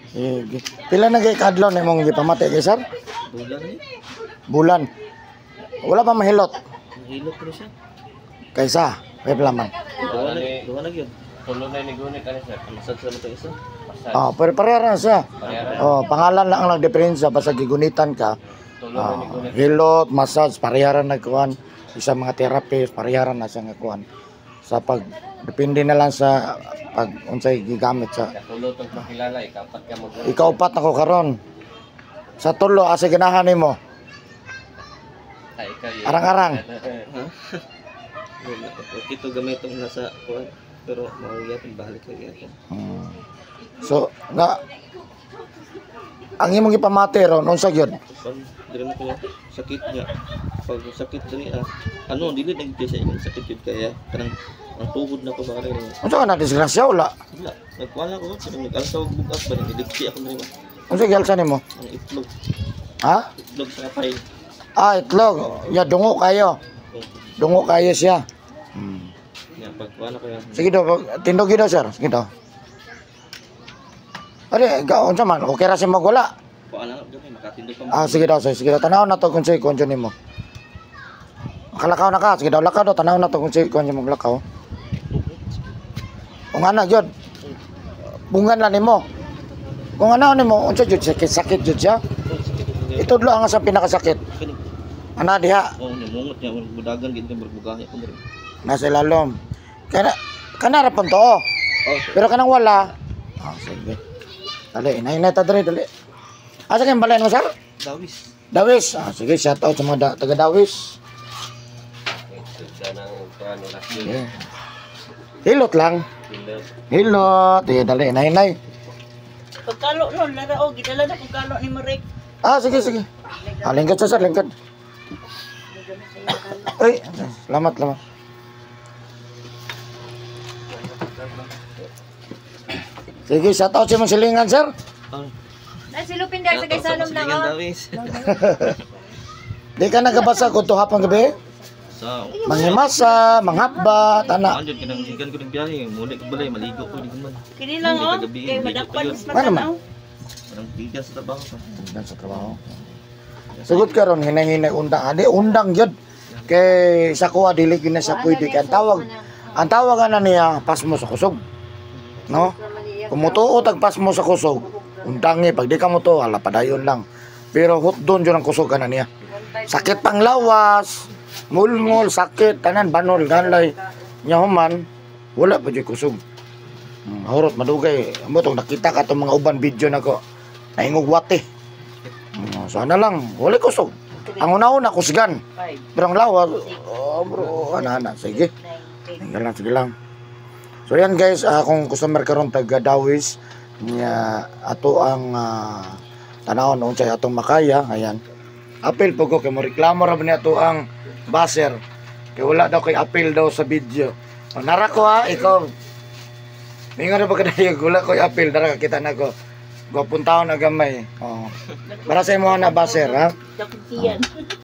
Sige. Pila na kay kadlaw na imong gipamati kay sir? Bulan ni. Bulan. Wala pa mahilot. Nahilot ko na siya. Kaysa, kay man. Duha na, duha na gyud. Tulo na ni gunit ani, sir. Masad sa matag isa. Masal. Oh, pero pareha ra siya. Pareha. Oh, pangalan lang ang nagdiferensya basta gigunitan ka. Tulo na ni Ah, gunit. hilot, massage, pareha ra nagkuan. Isa mga therapist, pareha ra na siya nga kuan. Sa pag depende na lang sa pag unsay gigamit sa Katulo tong makilala, ikapat ka mo. Ikaw pat ako karon. Sa tulo asa ganahan nimo? Ay, ikaw yun. Arang-arang. Ha? Wala. Okay to gamay tong nasa kuan. Pero mao gyapon balik kay gyapon. So, nga ang imong gipamati ron unsa gyud? Kuan diri mo ko sakit niya. Pag sakit diri ah. Ano dili na gyud kay sa imong sakit gyud kaya kanang ang tuhod na ko ba kanang Unsa ka na disgrasya wala? wala. Nagkuan ako kanang nag-alsa og bugas ba niliksi ako diri ba. Unsa gialsa nimo? Ang itlog, Ha? itlog sa kapay. Ah, itlog. Ya dungo kayo. Oh, Dungo kayo siya. Nya pag kuan ako yan. Sige daw, tindog daw, sir. Sige daw. Ari, ga unsa man? Okay ra siya magwala. Kuan lang gamay makatindog pa mo. Ah, sige daw, sir. Sige daw. Tanaw na to kung sa'yo kung nimo. Makalakaw na ka. Sige daw, lakaw daw. Tanaw na to kung sa'yo kung maglakaw. Kung ana, yun. Bungan lang nimo. Kung ano nimo, unsa jud sakit sakit jud siya. Oh, sakit gyud niya. Itudlo ang sa pinakasakit. Kani. Ana diha Oh, nya mungot niya budagan gid kay bugahi ko diri. Nasa ilalom. Kana kana ra pon to. Oh, Pero kanang wala. Ah, sige. Dali, inay ta dali, dali. Asa kayong balay mo, sir? Dawis. Dawis. Ah, sige, shout out sa mga taga Dawis. Sugda ng kuan oras yun. Yeah. Hilot lang. Hilot. Hilot. Eh, dali, inay, inay. Pagkalo no, lara o, gidala na kung kalo ni Marek. Ah, sige, sige. Ah, lingkod siya, sir, lingkod. Ay, salamat, salamat. Sige, shout out sa imong silingan, sir. Oh. Na si Lupin dahil sa Gaysanom lang Silingan oh. Dawis. Di ka nagabasa kung hapon gabi? Sa Manghimasa, manghapba, tana. Kuan jud kanang gikan ko ng biyahe, muli ko balay maligo ko di ko man. Kini lang oh, Kagabi, kay hindi ko madakpan yun. mas Ano man? matanaw. Kanang gikan sa trabaho pa. Undang sa trabaho. Sugod karon hinay-hinay undang. Adi undang gyud. Kay sa kuha dili gyud na siya pwede kay ang tawag ana niya pasmo sa kusog. No? Kung mutuo tag pasmo sa kusog, undangi pag di ka mutuo, ala padayon lang. Pero hutdon jud ang kusog ana niya. Sakit pang lawas, mulngol, sakit, tanan banol ganlay. Nya human wala pa jud kusog. Horot madugay. Amo tong nakita ka tong mga uban video nako. Naingog wate. So ana lang, wala kusog. Ang una-una kusgan. Five, Pero ang lawas, oh, bro, ana ana, sige. nine, ten. Sige lang, sige lang. So yan guys, kung customer karon taga Dawis niya ato ang tanawon unsay atong makaya, ayan. Apil po ko kay mo reklamo ra ba niya ato ang baser. Kay wala daw kay apil daw sa video. O, nara ko ha, ikaw. Mingon ra ba kadayog wala ko'y apil dara ka kita nako. Gwapong taon na gamay. Oh. Para sa imo na baser ha. Dakong tiyan.